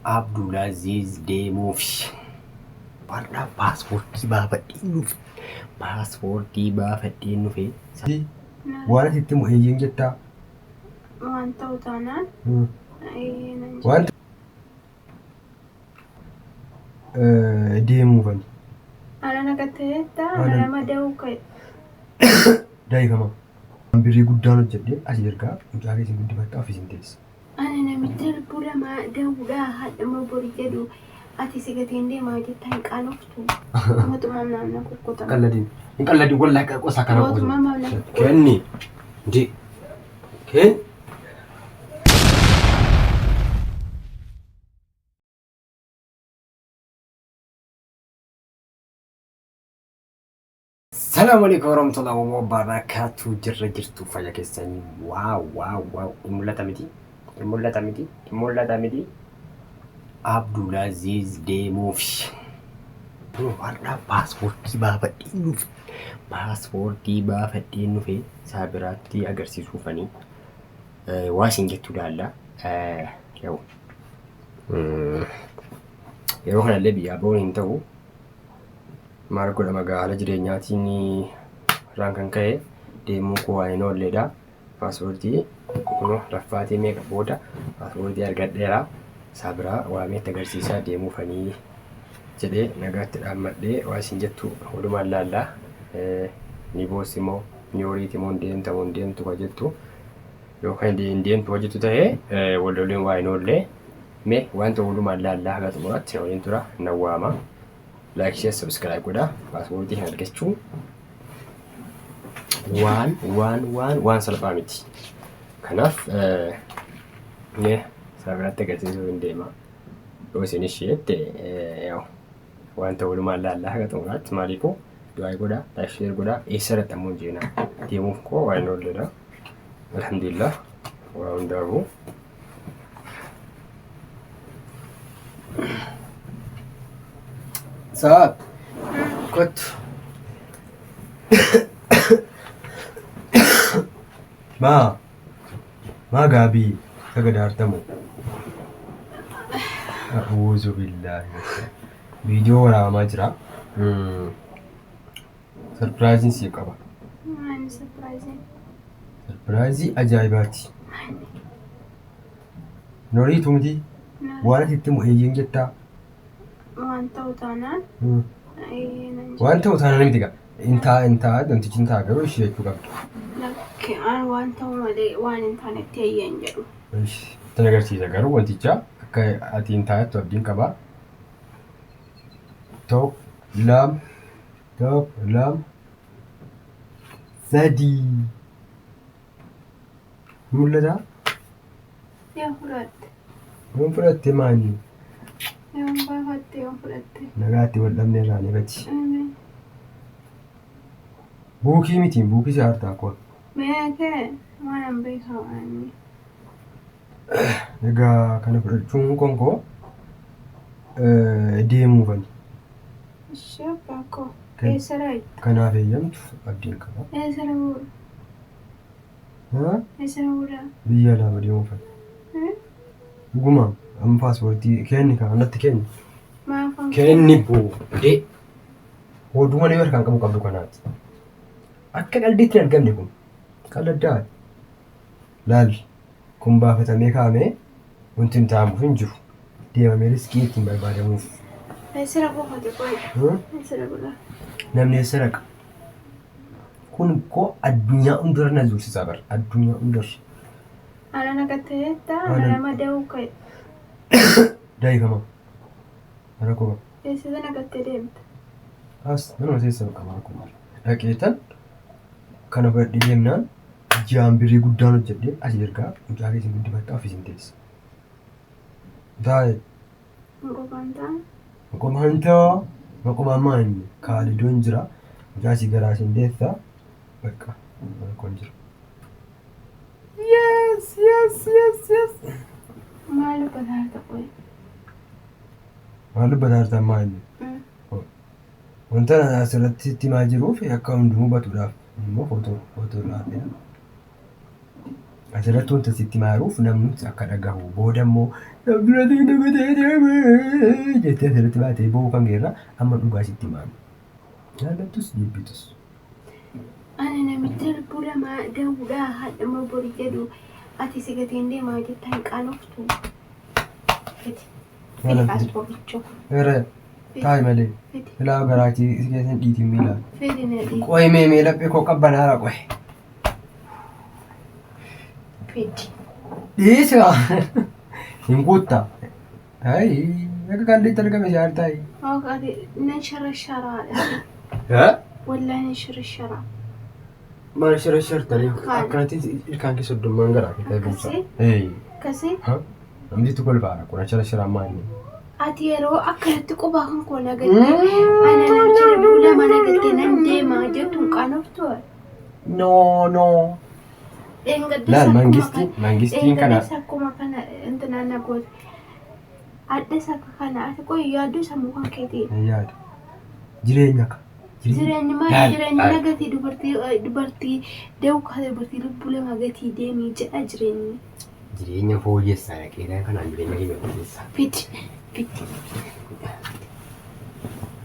Abdulaziz deemuufi. Har'a paaspoortii baafadheen dhufe. Paaspoortii baafadheen dhufe. Waan asitti immoo eeyyeen jettaa? Waan ta'u taanaan eeyyee nan jedha. Waan deemuufani. Ana nagateetta Ana- nama da'uu ka'e. Daa'ifama. Birrii guddaan hojjedhee asii ergaa mucaa keessan guddifadhaa ofiis hin teessa. Ana namicha lubbuu lamaa da'uudhaa hadha moo bori jedhu ati si gateen deemaa jettaa hin qaanoftu. Mootummaan naannoo kukkutama. Qalladin. Hin qalladin wallahi qosaa kana Mootummaan maamla kukkutama. Kenni. Ndi. Kenni. Salaamu alaikum warahmatullahi wabarakatuh. Jirra jirtu fayya keessanii. Waaw waaw waaw. Hin mul'ata miti. Hin mul'ata miti. Hin mul'ata miti. Abdulaziz deemuufi. Har'a paaspoortii baafadheen dhufe. Paaspoortii baafadheen dhufe isaa biraatti agarsiisuufanii. Waa isin jettu laalla. Yaa'u. Yeroo kanallee biyyaa ba'uun hin ta'u. Maal godhama egaa haala jireenyaatiin irraan kan ka'e deemuu koo waan hin oolledha. Paaspoortii kunoo laffaatii meeqa booda paaspoortii argadheera. Isaa biraa waamee itti agarsiisaa deemuufanii jedhee nagaatti dhaammadhee waa isin jettu walumaan laalla. Ni boossi moo ni horiiti moo hin deemta moo hin deemtu ka jettu yookaan hin deemtu ka jettu ta'e wal loluun waa hin oolle. Mee wanta walumaan laallaa haga xumuraatti na waliin tura nan waama. Like share subscribe godhaa. Paaspoortii kan argachuu waan waan waan waan salphaa miti. Kanaaf mee isaa biratti agarsiisuu hin deema. Yoo isin isheette wanta walumaan laallaa haga xumuraatti maaliifuu du'aa godhaa, like share godhaa, eessa irratti ammoo hin jeenaa. Deemuuf koo waan hin oolledha. Alhamdulillah waa hundaafuu. Saab. Kottu. Maa. Maa gaabii sagadaartamu. A'uuzu billaahi. Viidiyoo waraabamaa jira. Sarpiraayiziin siif qaba. Maali sarpiraayiziin? Sarpiraayizii ajaa'ibaati. Noriitu miti. Waan asitti immoo eeyyeen jettaa. Waan ta'u taanaan eeyyee nan jedha. Waan ta'u taanaan miti gaa. Hin ta'a hin ta'a wantichi hin ta'a garuu ishee jechuu qabda. Lakki an waan ta'u malee waan hin taanetti eeyyee hin jedhu. Tan agarsiisa garuu wanticha akka ati hin taa'ettu abdiin qaba. Tokko lama tokko lama sadii. Mul'ataa? Yoo fudhatte. Yoon fudhatte maali? Yoon baafatte yoo fudhatte. Nagaatti wal dhabne irraa ni bati. Buukii miti buukii si hartaa kun. Meekee waan an beekaa waan. Egaa kana fudhachuun konkoo deemuufani. Ishee abbaa koo. Eessa raayita? Kanaaf eeyyamtu abdiin qaba. Eessa raawudha? Haa? Eessa raawudha? Biyya alaa deemuufani. Dhuguma amma paaspoortii kenni kan natti kenni. Maaf Kenni booddee. Oduu malee harkaan qabu qabdu kanaati. Akka qaldiitti hin argamne kun. Qalladdaa. Laal kun baafatamee kaa'amee wanti hin taa'amuuf hin jiru. Deemamee riskii ittiin barbaadamuuf. Eessa raawwate qoy? Eessa raawwata? Namni eessa raqa? Kun koo addunyaa hundarra na zuursisaa bara. Addunyaa hundarra. Ana nagateetta Ana- nama da'uu ka'e. Daa'ifama. Rakkoo qaba. Eessatti nagattee deemta? As manuma keessa qaba rakkoo qaba. Dhaqeetan kana fudhadhee deemnaan ji'aan birrii guddaan hojjedhee asii ergaa mucaa keessan guddifadhaa ofiis hin teessa. Taa'e Maqobaan ta'a. maqomaan ta'a maqomaan maa inni kaalidoon jira mucaa asii garaa isin deessa bakka rakkoon jira. Yes yes yes yes. Maal dubbataa jirta qoy? Maal dubbataa jirta ammaa inni? Wanta ani asirratti sitti himaa jiruuf akka hundinuu hubatuudhaaf immoo footoo footoo irraa argina. Asirratti wanta sitti maaruuf namni akka dhagahu booda immoo namni nagatee deeme jettee asirratti baatee boo'uu kan geerra amma dhugaa sitti maaru. Jaallattus jibbitus. Ana namicha lubbuu lamaa da'uudhaa haadha moo bori jedhu ati si gateen deemaa jettaa hin qaanoftu. Fiti. Fiti paaspoortichoo. Irra taa'i malee. Fiti. Ilaa garaachi si keessa hin dhiitiin miilaa. Fiti na dhiisi. Qoy mee mee laphee koo qabbanaara qoy. Fiti. Dhiisa. Hin guutta. Ayi akka qalliitti argame si aartaayi. Waaqaati nan sharasharaadha. Wallaahi nan sharasharaa. Maal sharashartanii Maal? akkanatti ilkaan kee soddommaan garaa kee ta'e buusa. Akkasii? Ee. Akkasii Namni tokko kolfaara kun sharasharaan maal inni? ati yeroo akkanatti qubaa kan koo nagattee ana namicha lubbuu lama nagattee nan deemaa jettu hin qaanoftu. No no. Dheengaddas Laal akkuma mangistiin kana mangistiin kana dheengaddas akkuma kana intinaan na goote. Addas akka kana ati qoy yaaddoo sammuu kan keetii. hin yaadu. Jireenya ka. Jireenyi maal Laal jireenyi laal. na gatii dubartii dubartii deewu kaate dubartii lubbuu lama gatii deemii jedha jireenyi. Jireenya fooyyessaa dhaqeedhaan kanaan jireenya keenya fooyyessaa. Fiti fiti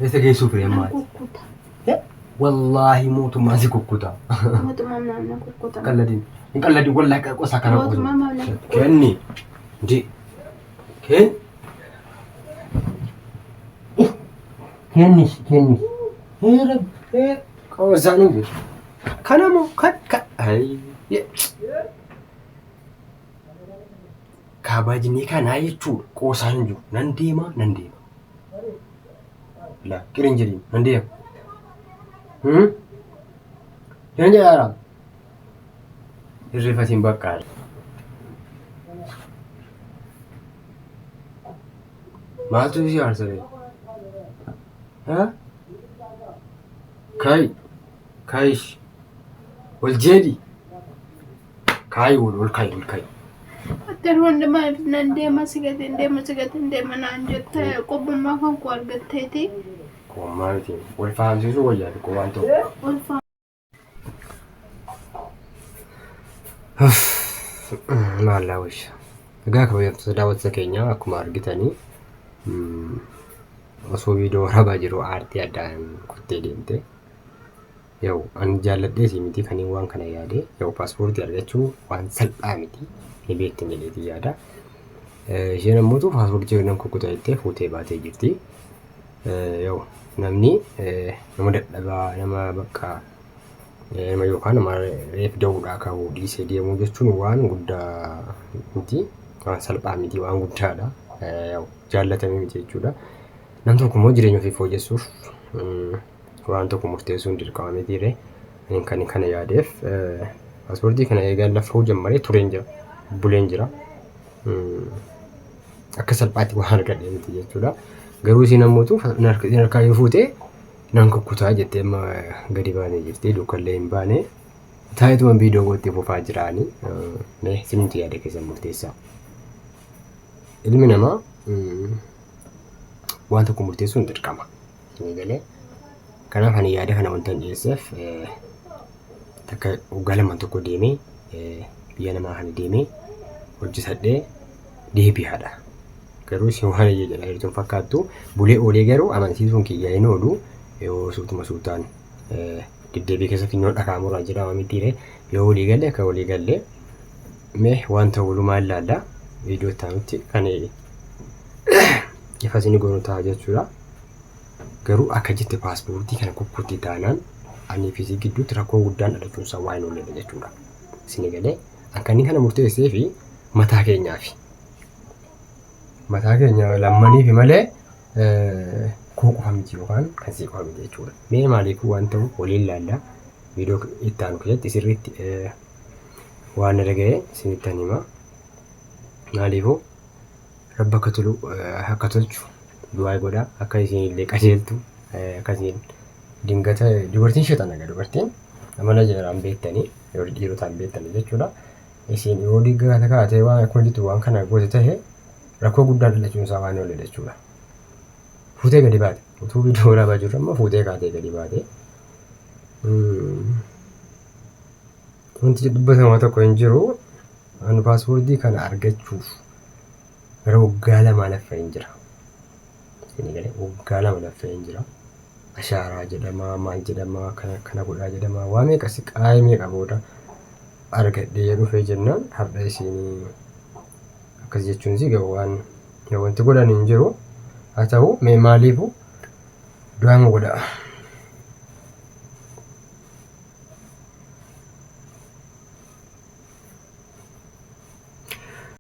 Eessa geessuuf nan reemmaati? kukkuta. Wallaahi mootummaan si kukkuta. Mootummaan naam na kukkuta. Qalladin. Hin qalladin wallaahi qosaa kana qosa. Mootummaan maam na kukkuta. Kenni. Ndi. Kenni. Kenni kenni. Heera heera qosaan hin jiru. Kana moo kan kan. Ayy. Kabajni kanaa jechuudha qoosaan hin jiru. Nan deema nan deema. Laa qirin jedhiin nan deema. Nan jedhaara. Hirrifatiin bakka. Maaltu si aarsa? Ha? Kai. Kaayish. Ol jedhi. Kaayi ol ol kaayi ol kaayi. Ati yeroo hundumaa nan deema si gateen deema si gateen deema naan jette qophummaa kan koo argatteeti. Qoommaa miti. Wal fahamsiisuu wayyaa xiqqoo waan ta'u. Ulfaa. Maallaa wayya. Egaa kabajamtoota daawwattoota keenyaa akkuma argitanii osoo viidiyoo waraabaa jiru aartii addaan kuttee deemte. Yoo ani jaalladheeti miti kan waan kana yaade yoo paaspoortii argachuu waan salphaa miti ni beektan jedheetii yaada. Isheen ammoo paaspoortii nan kukkuta jettee fuutee baatee jirti. Yoo namni nama dadhabaa nama bakka nama yookaan nama reef da'uudhaa ka'uu dhiisee deemuu jechuun waan guddaa miti waan salphaa miti waan guddaadha. Jaallatamee miti jechuudha. Nam tokko immoo jireenya ofii fooyyessuuf waan tokko murteessuun dirqama mitiire. Ani kan kana yaadeef paaspoortii kana eegaan lafa jammaree tureen jira buleen jira. Akka salphaatti waan argadhe miti jechuudha. Garuu isiin ammoo harkaa yoo fuute nan kukkutaa jettee amma gadi baanee jirti duukallee hin baane. Taa'eetuma viidiyoo gootti fufaa jiraani. Mee isinimti yaada keessan murteessaa. Ilmi namaa waan tokko murteessuun dirqama. Isinii galee. Kanaaf ani yaada kana wanta hin dhiyeesseef takka waggaa lamaan tokko deemee biyya namaa kana deemee hojjetadhee deebi'aadha. Garuu isin waan iyya jedhaa jirtu hin fakkaattu. Bulee oolee garuu amansiisuun kiyya hin oolu. Yoo suutuma suutaan deddeebii keessa finyoon dhakaa muraa jedhama mitiire. Yoo walii galle akka walii galle mee wanta walumaa ilaalla. Viidiyoo itti aanutti kan ifa isin goonu ta'a jechuudha. Garuu akka jette paaspoortii kana kukkutti taanaan anii fi isii gidduutti rakkoon guddaan dhalachuun isaa waan hin oolledha jechuudha. Isin galee akka inni kana murteessee fi mataa keenyaafi. Mataa keenya lammaniifi malee koo qofa miti yookaan kan sii qofa miti jechuudha. Mee maaliifuu waan ta'u waliin ilaalla. Viidiyoo itti aanu keessatti sirriitti waan irra ga'e isinittan hima. Maaliifuu rabbi akka tolu akka tolchu du'aa godha akka isin illee qajeeltu akka isin dingata dubartiin shexana egaa dubartiin amala jeeraan beektanii yoo dhiirotaan beektanii jechuudha. Isin yoo dingata kaatee waan akkuma jettu waan kana goote ta'e rakkoo guddaan dhalachuun isaa waan ooledha jechuudha. Fuutee gadi baate utuu viidiyoo waraabaa jirru amma fuutee kaatee gadi baate. Wanti dubbatamaa tokko hin jiru. Ani paaspoortii kana argachuuf gara waggaa 2 laffa'een jira. Isin galee waggaa 2 laffa'een jira. Ashaaraa jedhama, maal jedhama, kana kana godhaa jedhama, waa meeqa si qaayee meeqa booda argadhee dhufee jennaan har'a isin akkas jechuun si waan wanti godhan hin jiru. Haa ta'u mee maaliifu du'aama godha.